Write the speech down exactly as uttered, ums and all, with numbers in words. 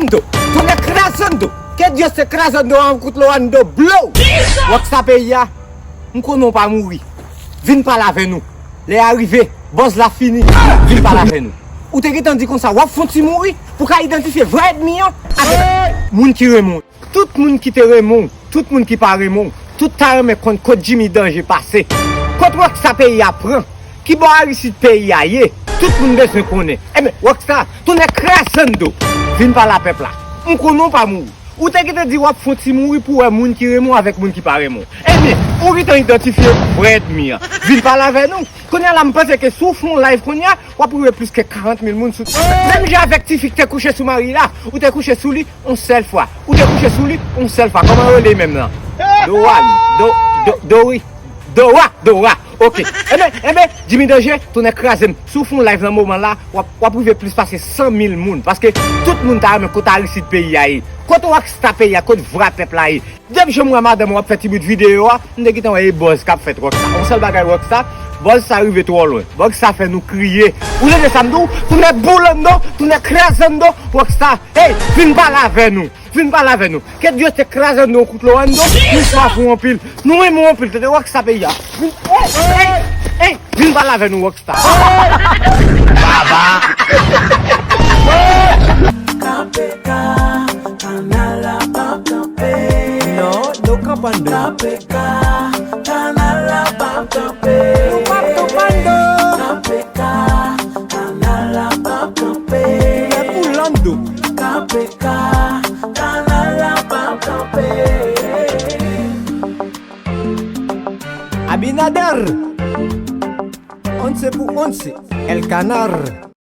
Tonè krazando. Que Dios te krazando a un kout lo ando blow. Rockstar peyi a, m konnen w pa mouri. Vin pale avè nou. Lè a rive, buzz la fini. Vin pale avè nou. Ou te gentan di konsa w ap fon ti mouri pou ka idantifye vrè ènmi an avèk moun ki renmen w. Tout moun ki te renmen w, tout moun ki pa renmen w, tout ta renmen konn kot Jimmy Danje pase. Kot Rockstar peyi a pran, ki bò Arisid peyi a ye, tout moun bezwen konnen. Enben, Rockstar, tonè krazando, vin pale a pèp la. M konnen w pa mouri. Ou te gentan di w ap fon ti mouri pou wè moun ki renmen w avèk moun ki pa renmen w. Enben, ou gentan idantifye vrè ènmi an. Vin pale avè nou. Kounye a la, m panse ke si w fè yon live kounye a, w ap rive plis ke karant mil moun sou. Menm jan avèk tifi ki te kouche sou mari la, ou te kouche sou li yon sèl fwa. Ou te kouche sou li yon sèl fwa. Kòman yo rele menm nan? Dora, Do, Do, Dori, Dora, Dora. Ok. Enben, enben, Jimmy Danje, tonè kraze m. Si w fè yon live nan moman la, w ap, w ap rive plis pase san mil moun. Paske tout moun ta renmen kot Arisid peyi a ye. Kot Rockstar peyi a, kot vwa pèp la ye. Depi jan m wè madanm w ap fè ti bout videyo a, m te gentan wè e buzz k ap fèt Rockstar. Yon sèl bagay Rockstar, buzz sa rive twò lwen. Buzz sa fè nou kriye. Ou tande sa m di w? Tonè boulando, tonè krazando, Rockstar. Hey, vin pale avè nou. Vin pale avè nou. Que Dios te krazando un kout lo ando, nou swaf ou anpil. Nou renmen w anpil, tande Rockstar peyi a. Vin, hey, hey, hey, vin pale avè nou, Rockstar. Baba. K P K, kanal la p ap kanpe. Non, nou kanpe non. K P K, kanal la p ap kanpe. Nou p ap kanpe non. K P K, kanal la p ap kanpe. Tonè boulando. K P K, kanal la p ap kanpe. Abinader. Once pou once. El Kanar.